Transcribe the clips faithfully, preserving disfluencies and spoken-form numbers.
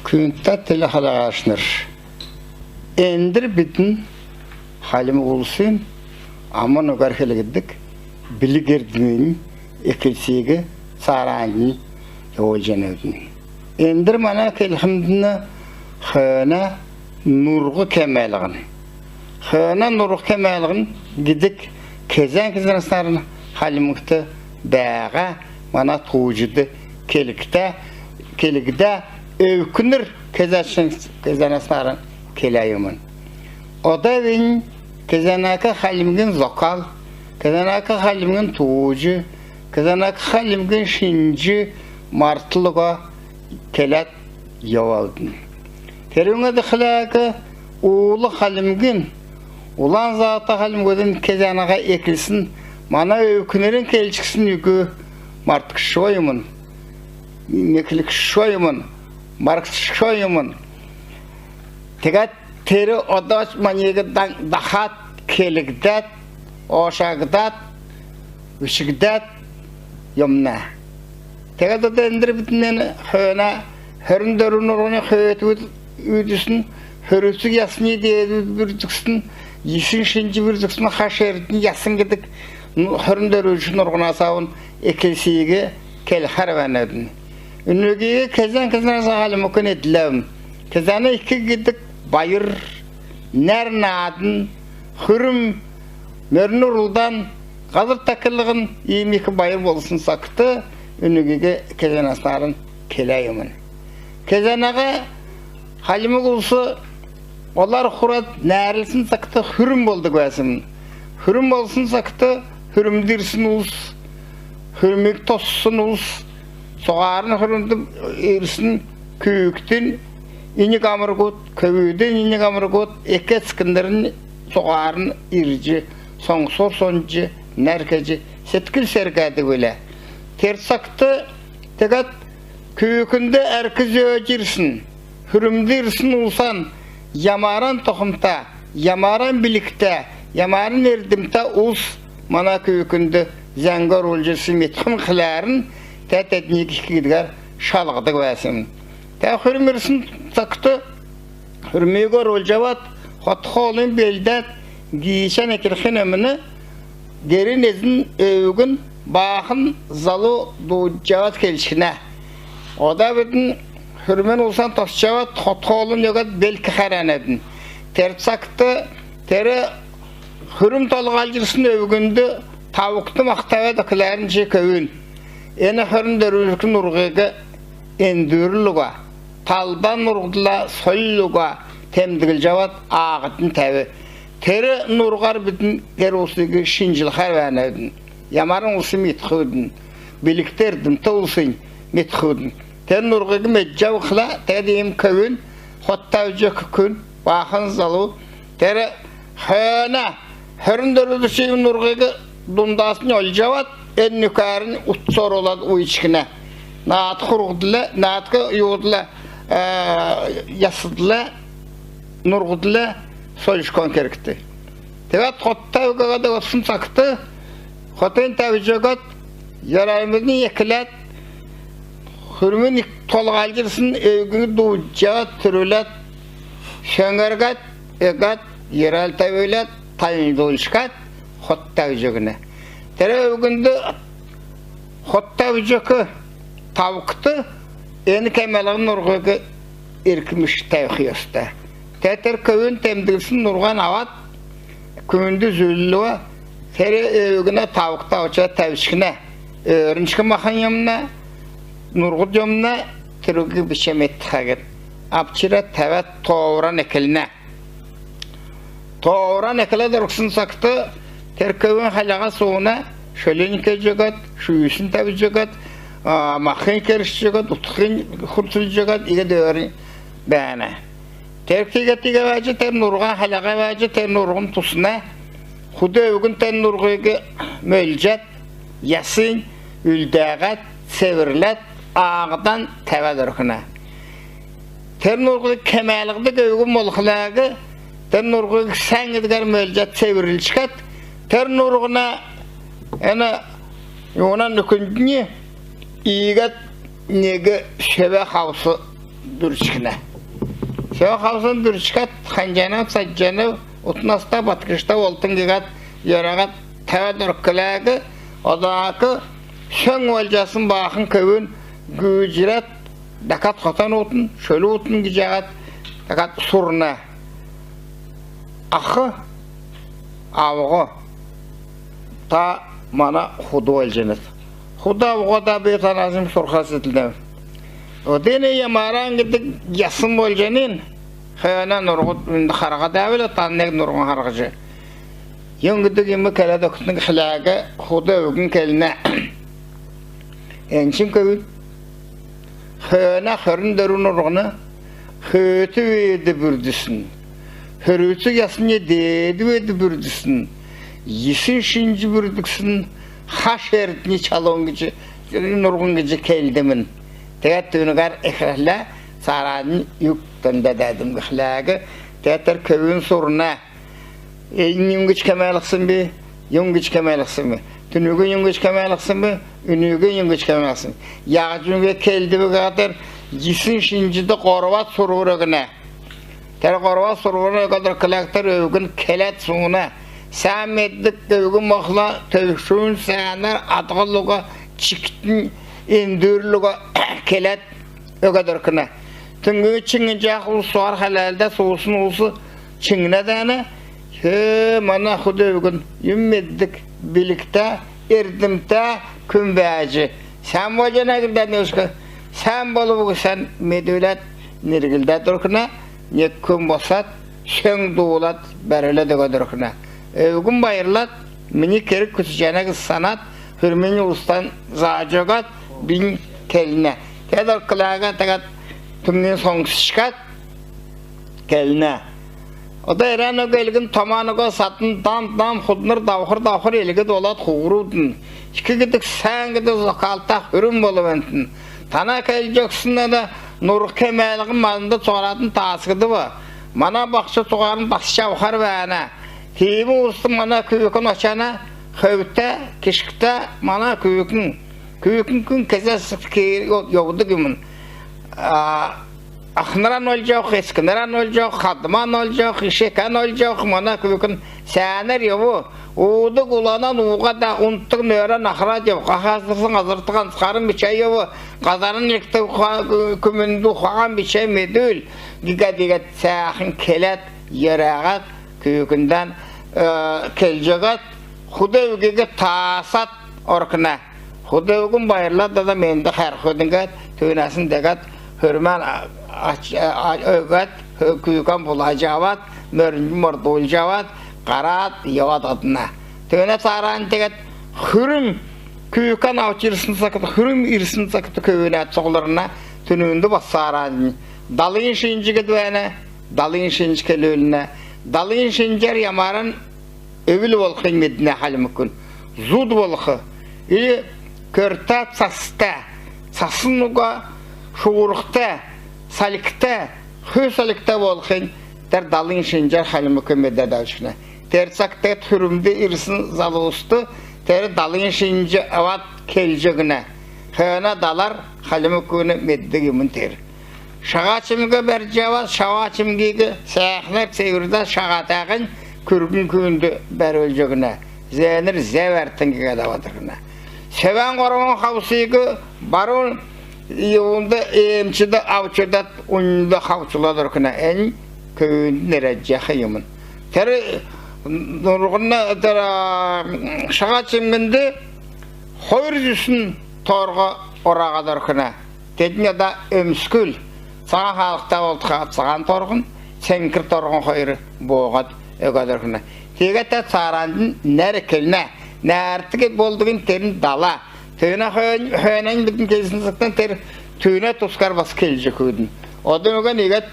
Күндтә телехәләгәчнр, эндр бидн хальмг улсин амн угар келгддг билг-эрдмин эклциг цааранднь йовулҗанавидн. Эндр мана келхмн хөөнә нурһ кемәлһн. Хөөнә нурһ кемәлһн гидг кезән-кезәнәс нааран хальмгт бәәһәд, мана тууҗд келгдә, келгдә, өвкнр кезән-кезәнәс нааран келә юмн. Ода бидн кезәнәк хальмгин зокал, кезәнәк хальмгин тууҗ, кезәнәк хальмгин шинҗ мартлго келәд йовавидн. Терүнә дәкәд ул хальмгин, улан залта хальмгудын кезәнәһән эклсн, мана өвкнрин келчксн үг мартгдшго юмн, меклгдшго юмн, мартгдшго юмн. Тегәд тер одоч маниг да-, дахад келгдәд, ошагдад, үчгдәд юмна. Тегәд ода эндр бидн хөөнә хөрн дөрвн нурһна хөөтвүд үүдсн, хөрүцг ясни деедүд бүрдгсн, йисн шинҗ бүрдгсн Хаш Эрдни ясн гидг хөрн дөрвдгч нурһнас авн эклсиг келхәр бәәнәвидн. Үнниг кезән-кезәнәс хальмг күн эдләв. Кезәнә ик гидг байр, нәр-наадн, хүрм, мөрн урлдан, һазр тәклһн иим ик байр болсн цагт үнниг кезәнәс нааран келә юмн. Кезәнәһән хальмг улс олар хурад нәәрлсн цагт хүрм болдг бәәсмн. Хүрм болсн цагт хүрмд ирсн улс, хүрмиг тоссн улс, цуһарн хүрмд ирсн күүкдин иньг-амргуд, көвүдин иньг-амргуд, эк-эцкнрнь цуһарн ирҗ, соңсур сонҗ, нәр кеҗ, седкл сергәдг билә. Тер цагт тегәд күүкнд әрк зөөҗ ирсн, хүрмд ирсн улсан ямаран тохмта, ямаран билгтә, ямаран эрдмтә улс мана күүкнд зәңг орулҗ ирсн медхмн гихләрн, тә тедниг ик гидгәр шалһдг бәәсмн. Тә хүрм ирсн цагт хүрмиг орулҗ авад, хот-хоолнь белдәд, гиичән эклхин өмн герин эзн өвгн баахн залу дуудҗ авад келчкнә. Ода бидн хүрмин улсан тосҗ авад, хот-хоолнь өгәд белдхәр бәәнәвидн. Тер цагт тер хүрм толһалҗ ирсн өвгнд тавгт мах тәвәд өгхләрн, чи көвүн, эн хөрн дөрвдгч нурһиг эндүрл уга, талдан нурһдла сольл уга, темдглҗ авад ааһднь тәв. Тер нурһар бидн тер улсиг шинҗлхәр бәәнәвидн. Ямаран улс медхвидн, билгтә, эрдмтә улсинь медхвидн. Тер нурһиг медҗ авхла, тегәд иим көвүн, хот тәвҗ өгх күн, баахн залу, тер хөөнә хөрн дөрвдгч нурһиг дундаснь олҗ авад, эн нүкәрнь утц орулад уйчкна. Наадк урһдла, наадк юһдла, э, ясдла, нурһдла сольшгон кергтә. Тегәд хот тәв гиһәд өгсн цагт хотынь тәвҗ өгәд, йөрәлмүдинь экләд, хүрмин толһалҗ ирсн өвгиг дуудҗ авад, түрүләд, шөңгәргәд, өгәд, йөрәл тәвүләд, таньлдулчкад хот тәвҗ өгнә. Тер өвгнд хот тәвҗ өгх тавгт эн кемәлһн нурһиг эрк мишгт тәвх йоста. Тегәд тер көвүн темдглсн нурһан авад, күүнд үзүлв, тер өвгнә тавгт авч тәвчкнә. Өөрнчкн махн юмна, нурһд юмна, терүг бичә медтхә гиһәд, авч ирәд тәвәд, тоовран эклнә. Тоовран экләд орсн цагт тер көвүн хәләһән сууна, шөлинь кеҗ өгәд, шүүснь тәвҗ өгәд, а, махинь керчҗ өгәд, утхинь хурцулҗ өгәд, иигәд өөр бәәнә. Тер күүкд иигәд бәәҗ, тер нурһан хәләһән бәәҗ, тер нурһн тусна. Худа өвгн тер нурһиг мөлҗәд, ясинь үлдәһәд, цеврләд, ааһдан тәвәд өркнә. Тер нурһиг кемәлһдг өвгн болхла, тер нурһиг сән гидгәр мөлҗәд, цеврлчкәд, тер нурһна эн юуһин нүкнднь иигәд нег шөвә хавс Дүрчкнә. Сө хавсн дүрчкәд, ханҗанав, садҗанав, ут наста, баткшта болтн гиһәд, йөрәһәд, тәвәд оркләг, одак, сөң болҗасн баахн көвүн гүүҗрәд, дәкәд хотан утн, шүл утн гиҗәһәд, дәкәд сурна. Ах, авго, та мана худ болҗанат. Худ авго да би танасн сурха седлнәв. Одын ямаран гидг ясн болҗанин, хөөнә нурһд үнд харһад авла, танныг нурһн харһҗ. Юн гидг юм келәд өгтн гихләг, худ өвгн келнә. Энчн көвүн хөөнә хөрн дөрвн нурһн хөт бийәд бүрдсн, хөрүцг ясни деед бийәд бүрдсн, йисн шинҗ бүрдсн хаш эрдни чалун гиҗ, нурһн гиҗ келдмн. Тегәд түүнәһәр эхлхлә, цааранднь юк тендәд әдм гихләг, тегәд тер көвүн сурна. Эн юн гиҗ кемәлһсн би, юн гиҗ кемәлһсн би. Түнүг юн гиҗ кемәлһсн би, үнүг юн гиҗ кемәлһсн би. Яһҗ юн гиҗ келдв гиһәд, тер йисн шинҗд һурвад сурвр өгнә. Тер һурвад сурвран өгәд оркләг, тер өвгн келәд сууна. Сән меддг өвгн болхла, төвшүн сәәнәр, адһл уга, чиктн, эндүрл уга келәд өгәд оркна. Түңгү чиңнҗәх улс цуһар хәләлдә суусн улс чиңнәд бәәнә. Хөө, мана худ өвгн юм меддг, билгтә, эрдмтә күн бәәҗ. Сән болҗана гиһәд, нөшк, сән болв гисән медүләд, нерглдәд оркна. Нег күн босад, сөң дуулад, бәрүләд өгәд оркна. Өвгн байрлад, мини керг күцәҗәнә гисн санад, хүрмин улстан заҗ өгәд, бийнь келнә. Тегәд орклаг, тегәд түмнин соңсчкад келнә. Ода эрән уга элгн, томан уга садн, дам-дам худнр, давхр-давхр элгд болад хуһрудн. Ик гидг, сән гидг зокалта хүрм болв бәәнтн. Тана келҗ өгсн ода нурһ кемәлһн маднд цуһарадн таасгдв. Мана баһчуд цуһарн дасҗ авхар бәәнә. Тиим улст мана күүкн очана, хөвтә, кишгтә мана күүкн. Күүкн күн кезә сгт йовдг юмн. А, ахнран олҗ авх, эцкнрән олҗ авх, хадман олҗ авх, ишкән олҗ авх, мана күүкн сәәнәр йов. Уудг уланан ууһад, унтдг нөөрән ахрад йов. Һазрсн һазрт һанцхарн бичә йов. Һазрин илгт уха-, күмнд ухаһан бичә медүл. Гиһәд, гиһәд сәәхн келәд, йөрәһәд, күүкндән, э, келҗ өгәд, худ өвгиг таасад оркна. Худ өвгн байрлад, ода менд хәрхүдн гиһәд, түүнәсн дегәд хүрмән а-, ач-, а-, а-, өгәд, күүкән булаҗ авад, мөрнҗ мордулҗ авад, һарад йовад одна. Түүнә цааранднь тегәд хүрм, күүкән авч ирсн цагт, хүрм ирсн цагт көвүнәд цуглрна. Түүнд бас цааранднь далин шинҗ гидг бәәнә, далин шинҗ келүлнә. Далин шинҗәр ямаран өвл болхинь меднә хальмг күн. Зуд болх. Ил көртә, цаста, цасн уга, шуурхта, салькта, хө салькта болхинь тер далин шинҗәр хальмг күн медәд авчкна. Тер цагт тегәд хүрмд ирсн залуст тер далин шинҗ авад келҗ өгнә. Хөөнә далар хальмг күн меддг юмн тер. Шаһа чимг бәрҗ авад, шаһа чимгиг сәәхнәр цеврдәд, шаһатаһинь күргн күүнд бәрүлҗ өгнә. Зәәнәр зәв әртн гиһәд авад өгнә. Сөвән һурвн хавсиг барун йовнд, эмчд авч одад, уньд хавцулад өгнә. Эн көвүнд нерәдҗәх юмн. Тер нурһна, тер, а, шаһа чимгнд хойр зүсн торһ ораһад өгнә. Тедн ода өмскүл, цаһан хаалһта болтха цаһан торһн, цеңкр торһн хойр бооһад өгәд өгнә. Тиигәд тер цааранднь нәр келнә. Нәрт гидг болдгнь тернь дала. Түүнә хөөн-, хөөнәннь бидн келсн цагтан тер түүнә тускар бас келҗ өгхвидн. Одн уга иигәд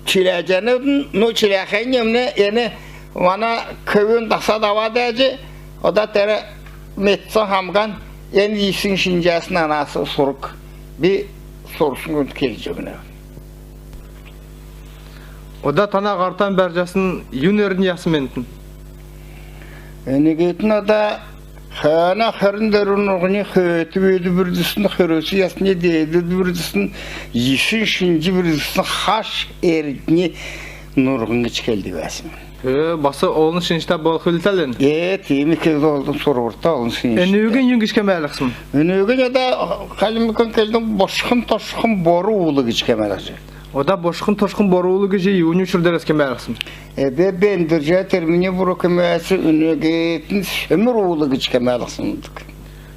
чиләҗәнәвидн, ну, чиләхәннь юмн, эн мана көвүн дасад авад бәәҗ, ода тер медсн хамган эн йисн шинҗәсн нанас сург би сурсн күнд келҗ өгнәв. Ода тана һартан бәрҗәсн юн эрднь ясмнтн? Энүгтн ода Хана хөрн дөрвн нурһнь хөт бийд бүрдсн, хөрәс ясни деедд бүрдсн, йисн шинҗ бүрдсн хаш Эрдни нурһн гиҗ келдг бәәсмн. Э, бас олн шинҗтә болх билтәлн. Э, тиим ик, олн сурврта, олн шинҗтә. Энүгинь юн гиҗ кемәлһсмн? Энүгинь ода хальмг келнд бошхн-тошхн бору уул гиҗ кемәлһҗ. Ода бошхн-тошхн бору уул гиҗ юуни учрар дәрәс кемәлһсмн? Эб, бендр җә, термини буру кемәлһсн, энүгитн сөмр уул гиҗ кемәлһсмн.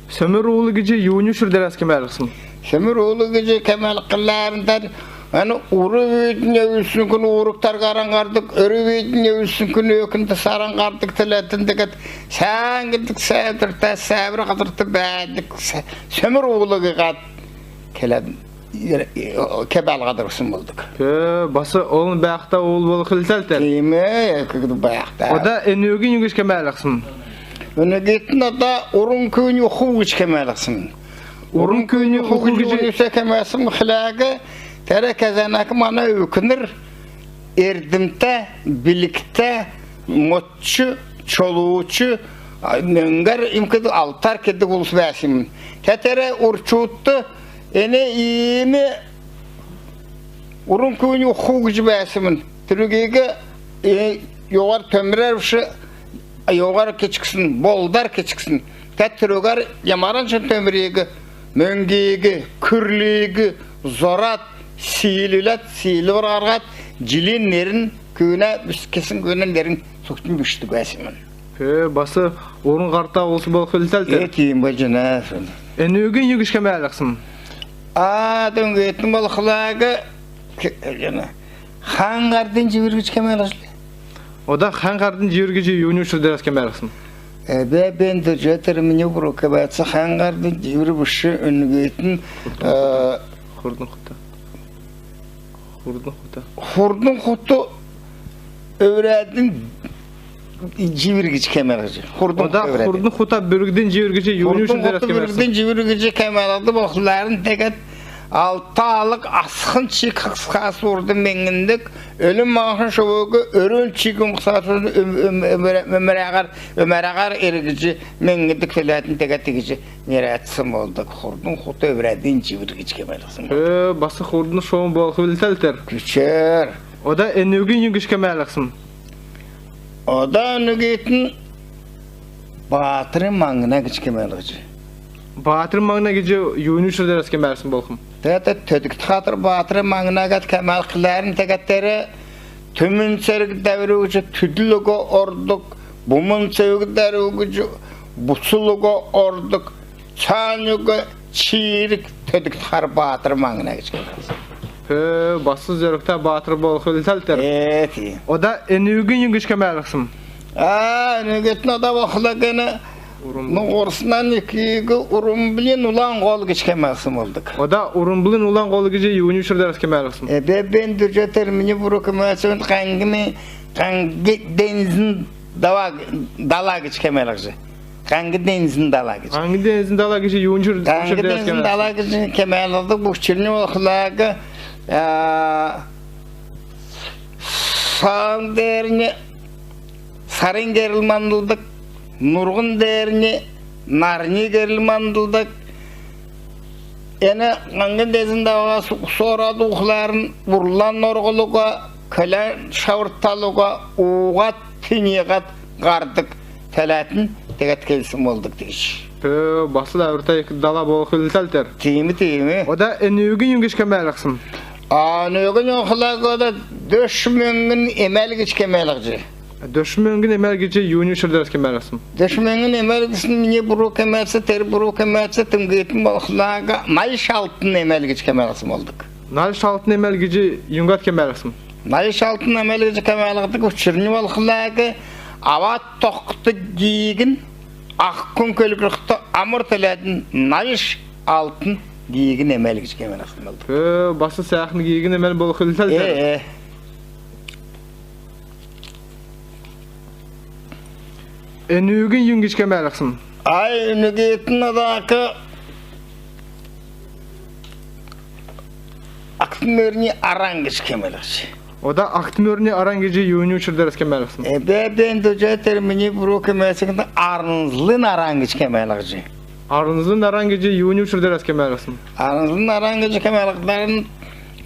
Сөмр уул гиҗ юуни учрар дәрәс кемәлһсмн? Сөмр уул гиҗ кемәлһләрн тер, эн урв үйднь өвснкн уург таргаран һардг, өрв үйднь өвснкн өөкн тасаран һардг, теләтн тегәд сән гидг сәәдртә, сәәвр һазрт бәәдг сө-, сөмр уул гиһәд келәд кемәлһәд ирсн болдг. Э, бас олн бәәхтә уул болх билтәл тер. Тиим, э, кегд бәәхтә. Ода энүгинь юн гиҗ кемәлһсмн? Энүгитн ода урн күүнь ухв гиҗ кемәлһсмн. Урн күүнь ухв гиҗ юн гиҗ кемәлһсмн гихлә, тер кәзәнәк мана өвкнр эрдмтә, билгтә, модч, чолуч, а, мөңгәр иим кедг, алтар кедг улс бәәсмн. Тә тер урчудт эн иим урн күүнь ухв гиҗ бәәсмн. Терүгиг, э, юуһар төмрәр биш, юуһар кечгсн, болдар кечгсн. Тә терүгәр ямаран чигн төмриг, мөңгиг, күрлиг зорад, сиилвләд, сиилвр һарһад, җилин нерн, күүнә, бис-, кесн күүнә нерн цугтнь бичдг бәәсмн. Э, бас урн һарта улс болх билтәл тер. Э, тиим болҗана. Энүгинь юн гиҗ кемәлһсмн? А, энүгитн болхла, ке-, җана, хан һардин җивр гиҗ кемәлһҗ. Ода хан һардин җивр гиҗ юуни учрар дәрәс кемәлһсмн? Эб, бендр җә, термини буру кемәлһсн, хан һардин җивр биш, энүгитн, э, хурдн хута. Хурдн хута. Хурдн хут өврәдин җивр гиҗ кемәлһҗ. Хурдн хут өврәдин. Ода хурдн хута бүргдин җивр гиҗ юуни учрар дәрәс кемәлһсмн? Хурдн хут бүргдин җивр гиҗ кемәлһд болхларн тегәд алта алг асхн чик хагсхас урд меңндг, өлн-маңһн шовуг өрүн чик үмхсас урд өмәрәһәр, өмәрәһәр эргҗ меңндг теләтн тегәд тиигҗ нерәдсн болдг. Хурдн хут өврәдин җивр гиҗ кемәлһсн. Э, бас хурдн шовун болх билтәл тер. Күчәр. Ода энүгинь юн гиҗ кемәлһсн? Ода энүгитн баатрин маңна гиҗ кемәлһҗ. Баатрин маңна гиҗ юуни учрар дәрәс кемәлһсн болхмн? Тә, тә, төдгт хатр баатрин маңна гиҗ кемәлхләрн тегәд тер, түмн цевг дәврү гиҗ түдл уга ордг, бумн цевг дәврү гиҗ буцл уга ордг, цаань уга чиирг, төдгт хатр баатр маңна гиҗ. Э, бас зөргтә баатр болх билтәл тер. Э, тиим. Ода энүгинь юн гиҗ кемәлһсн? А, энүгитн ода болхла эн, ну, орсна ик, Урмблин Улан һол гиҗ кемәлһсн болдг. Ода Урмблин Улан һол гиҗ юуни учрар дәрәс кемәлһсн? Эб, бендр җә, термини буру кемәлһсн, Ханг ме-, Ханг дензин дала, дала гиҗ кемәлһҗ. Ханг дензин дала гиҗ. Ханг дензин дала гиҗ юуни учрар дәрәс кемәлһсн? Ханг дензин дала гиҗ кемәлһд бу чигн болхла, а, саан деернь сарин герл мандлдг, нурһн деернь нарни герл мандлдг. Эн Ханг дензин далас ус орад ухларн, урлан орһл уга, көлән шавртал уга, ууһад, тиигәд һардг теләтн тегәд келсн болдг тиигҗ. Э, бас дәвртә ик дала болх билтәл тер. Тиим, тиим. Ода энүгинь юн гиҗ кемәлһсн? А, энүгинь болхла ода дөш мөңгн эмәл гиҗ кемәлһҗ. Дөш мөңгн эмәл гиҗ юуни учрар дәрәс кемәлһсн? Дөш мөңгн эмәл гисн мини буру кемәлһсн, тер буру кемәлһсн, энүгитн болхла Наль Шалтн эмәл гиҗ кемәлһсн болдг. Наль Шалтн эмәл гиҗ юңгад кемәлһсн? Наль Шалтн эмәл гиҗ кемәлһдг учрнь болхла, авад тохтг гиигн, ах күн көлгрхд амр теләдн, Наль Шалтн гиигн эмәл гиҗ кемәлһсн болдг. Э, бас сәәхн гиигн эмәл болх билтәл тер. Э, э. Энүгинь юн гиҗ кемәлһсн? Ай, энүгитн одак Агтн мөрни Аран гиҗ кемәлһҗ. Ода Ак Мөрни Аран гиҗ юуни учрар дәрәс кемәлһсн? Э, бе, бен дурҗ, тер мини буру кемәсн, Арнзлын Аран гиҗ кемәлһҗ. Арнзлын Аран гиҗ юуни учрар дәрәс кемәлһсн? Арнзлын Аран гиҗ кемәлһҗәнә,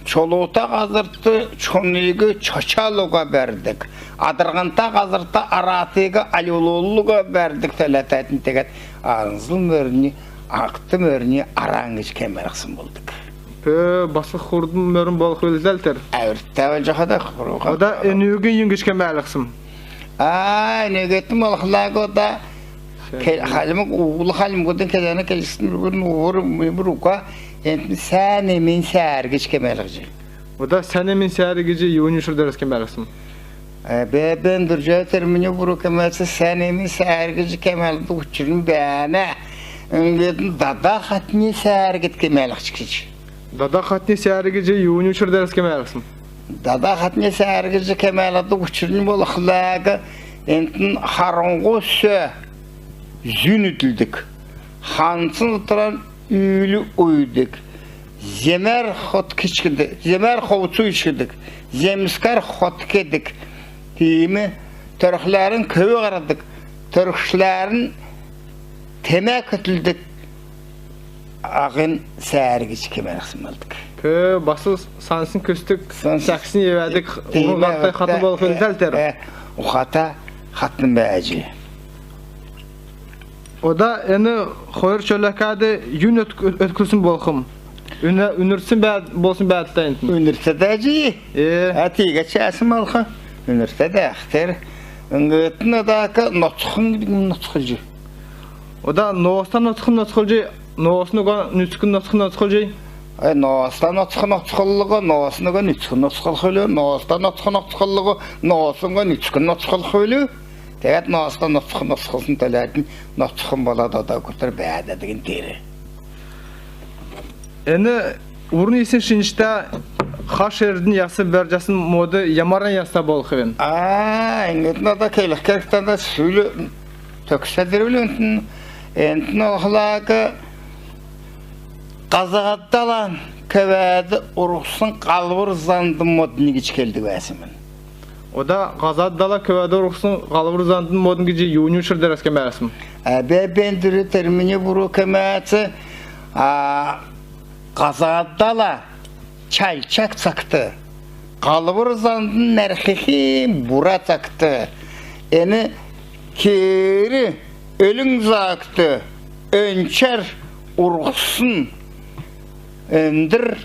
чолута һазрт чоныг чачал уга бәрдг, адрһанта һазрт аратыг алюлулл уга бәрдг төләтәтн. Тегәд Арнзл мөрни Ак Мөрни Аран гиҗ кемәлһсн болдг. Пө, бас хурдн мөрн болх билдәл тер. Әвртә болҗахада хуруга. Ода энүг юн гиҗ кемәлһсн? А, энүгтн болхла ода хальмг, ул хальмгудын кезәнә келсн, уга, энтн сән эмин сәәр гиҗ кемәлһҗ. Ода сән эмин сәәр гиҗ юуни учрар дәрәс кемәлһсн? Э, бе, бен дурҗ, тер мини буру кемәс, сән эмин сәәр гиҗ кемәлһдг учрнь бәәнә. Энүгтн дада хатни сәәр гиҗ кемәлһҗ гиҗ. Дада хатни сәәр гиҗ юуни учрар дәрәс кемәлһсн? Дада хатни сәәр гиҗ кемәлһдг учрнь болхла, энтн харңһу сө зүн үдлдг, ханцн утран үүл уйдг, земәр хот кичгдг, земәр ховц уйчдг, земскәр хот кедг, тиим төрхләрн көвү һардг, төрхләрн темә көтлдг, Агын сәәр гиҗ кемәлһсн болдг. Пө, бас сансн көстг, сансн сәксн евәдг, тиим, урһн һартай хатн болх билдәл тер. Э, ухата хатн бәәҗ. Ода эн хойр чөләкәд юн өт-, өткрсн болхмб? Үнә-, үнрсн бәәд-, болсн бәәдлтә энтн. Үнртәдәҗ. Э. Ә тиигәд чәәсн болх. Үнртәдәх тер. Энүгтн одак ноцхн, ноцхлҗ. Ода носта ноцхн ноцхлҗ, ноосн уга нүцкн ноцхн ноцхлҗ. Э, носта ноцхн ноцхлго, ноосн уга нүцкн ноцхлх үлү, носта ноцхн ноцхлго, ноосн уга нүцкн ноцхлх үлү. Тегәд носта ноцхн ноцхлсн төләтн ноцхн болад ода күртәр бәәдәдгин тер. Эн урн йисн шинҗтә Хаш Эрднь яс бәрҗәсн мод ямаран яста болхвин? А, энүгтн ода келх кергтә, сүл төгсәд ирвлнтн, энтн олхлаг Һазад дала көвәд урһсн һалвр зандн моднь гиҗ келдг бәәсмн. Ода Һазад дала көвәд урһсн һалвр зандн моднь гиҗ юуни учрар дәрәс кемәлһсн? Әб, бен дөрү термини буру кемәц, а, Һазад дала чалчг цагт, һалвр зандн нәрххин бура цагт, эн кеер өлн цагт өнчәр урһсн өндр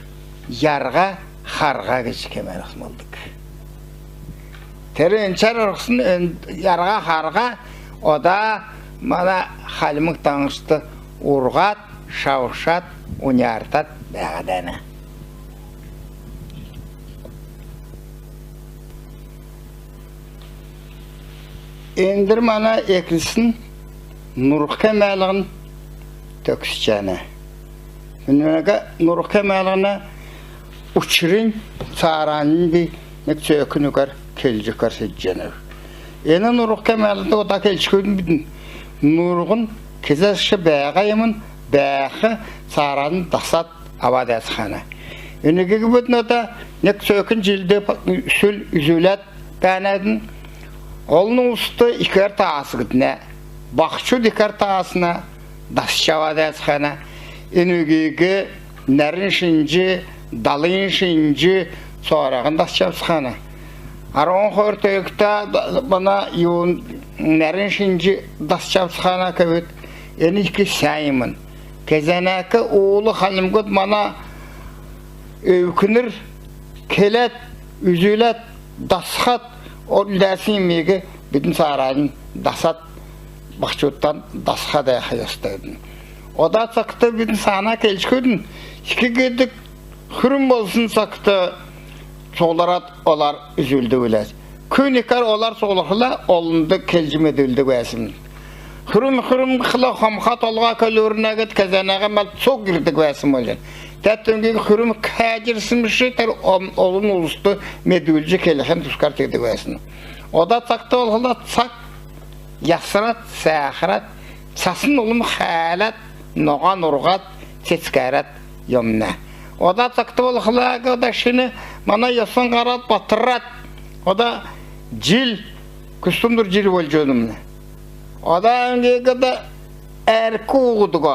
ярһа харһа гиҗ кемәлһсн болдг. Тер өнчәр урһсн өн-, ярһа харһа ода мана Хальмг Таңһчд урһад, шавшад, уньяартад бәәдәнә. Эндр мана экнсн нурһ кемәлһн төгсҗәнә. Энүнә нурһ кемәлһнә учрнь цааранднь би нег цөөкн үгәр келҗ өгхәр седҗәнәв. Эн нурһ кемәлһнд ода келҗ өгхвидн бидн. Нурһн кезәсш бәәһә юмн, бәәх цааранднь дасад авад бәәцхәнә. Энүгиг бидн ода нег цөөкн җилд сүл үзүләд бәәнәвидн. Олн улст икәр таасгдна, баһчуд икәр таасна, дасҗ авад бәәцхәнә. Энүгиг нәрн шинҗ, далин шинҗ цааранднь дасҗ авцхана. Арвн хойр төгтә мана юн нәрн шинҗ дасҗ авцхана көвүд, эн ик сән юмн. Кезәнәк ул хальмгуд мана өвкнр келәд, үзүләд, дасхад, үлдәсн юмиг бидн цааранднь дасад, баһчудтан дасхад бәәх йостойдн. Ода цагт бидн сана келҗ өгхвидн, ик гидг хүрм болсн цагт цуглрад олар үзүлдг биләс. Күн икәр олар цуглрхла, олнд келҗ медүлдг бәәсмн. Хүрм, хүрм гихлә хомха толһа көлврнә гиһәд кезәнәһән мал цуг ирдг бәәсн болҗана. Тәтүнгиг хүрм кәәҗ ирсн биш, тер олн улст медүлҗ келхин тускар тегдг бәәсн. Ода цагт болхла цаг ясрад, сәәхрәд, цасн улм хәәләд, ноһан урһад, цецгәрәд йовна. Ода цагт болхла, ода шин Мана йосн һарад, батрад. Ода җил, күстндүр җил болҗ одмн. Ода энгд әрк уһдго,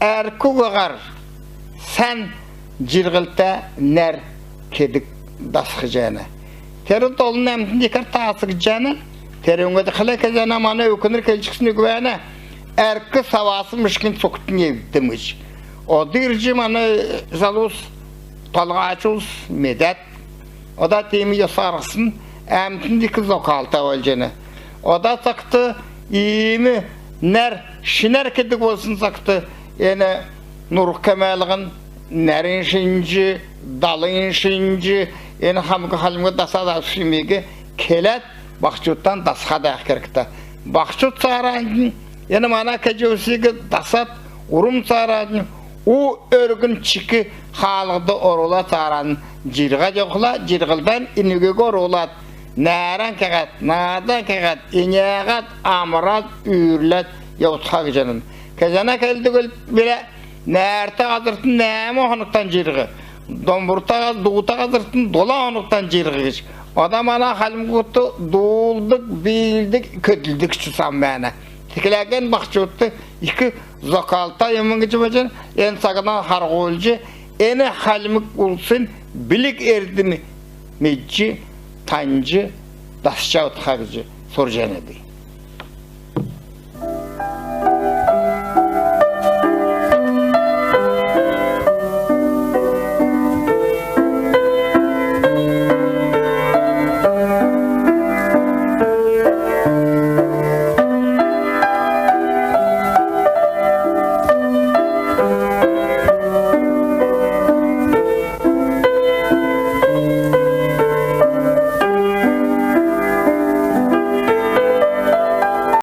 әрк уһаһар сән җирһлтә нәр кедг дасхҗана. Тер долан әмтн икәр таасгдҗана. Тер өңгд хәлә кәҗәнә, мана өвкнр келҗ өгсн үг бәәнә. Әрк савас мишгин цугтнь эвдм гиҗ. Ода ирҗ мана залус, толһач улс медәд. Ода тиим йос һарһсн әмтн ик зокалта болҗана. Ода цагт иим нәр, шин нәр кедг болсн цагт эн нурһ кемәлһн, нәрн шинҗ, далн шинҗ, эн хамг хальмг дасад авсмиг келәд, баһчудтан дасхад бәәх кергтә. Баһчуд цааранднь эн мана кеҗәвсиг дасад, урм цааранднь у өргн чик хаалһд орулад, цааранднь җирһәд йовхла, җирһлдән энүгиг орулад, нәәрән кеһәд, наадан кеһәд, энәһәд, амрад, үүрләд йовтха гиҗәнән. Кәҗәнә келдг билә, нәәртә һазртн нәәмн хонгтан җирһ, домбрта, дуута һазртн долан хонгтан җирһ гиҗ. Ода мана хальмгудт дуулдг, биилдг, көдлдг чусан бәәнә. Тиигхлә эн баһчудт ик зокалта юмн гиҗ бәәҗәнә. Эн цагнан харһулҗ, эн хальмг улсин билг-эрдм медҗ, таньҗ, дасҗ одха гиҗ сурҗанавидн.